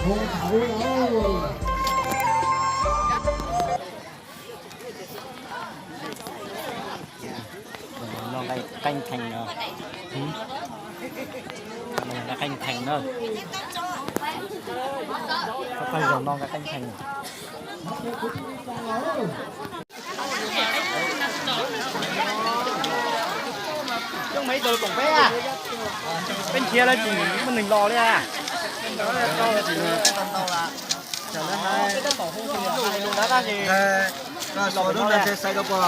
Noj nqaij qeej theej no. Noj nqaij qeej theej na. Peb zaug noj nqaij qeej theej. Coob mas ib tug koom peb, peb nrhiav lawv tsis muaj neeg los li. Koj xav lub no ntshe xaiv tau pom.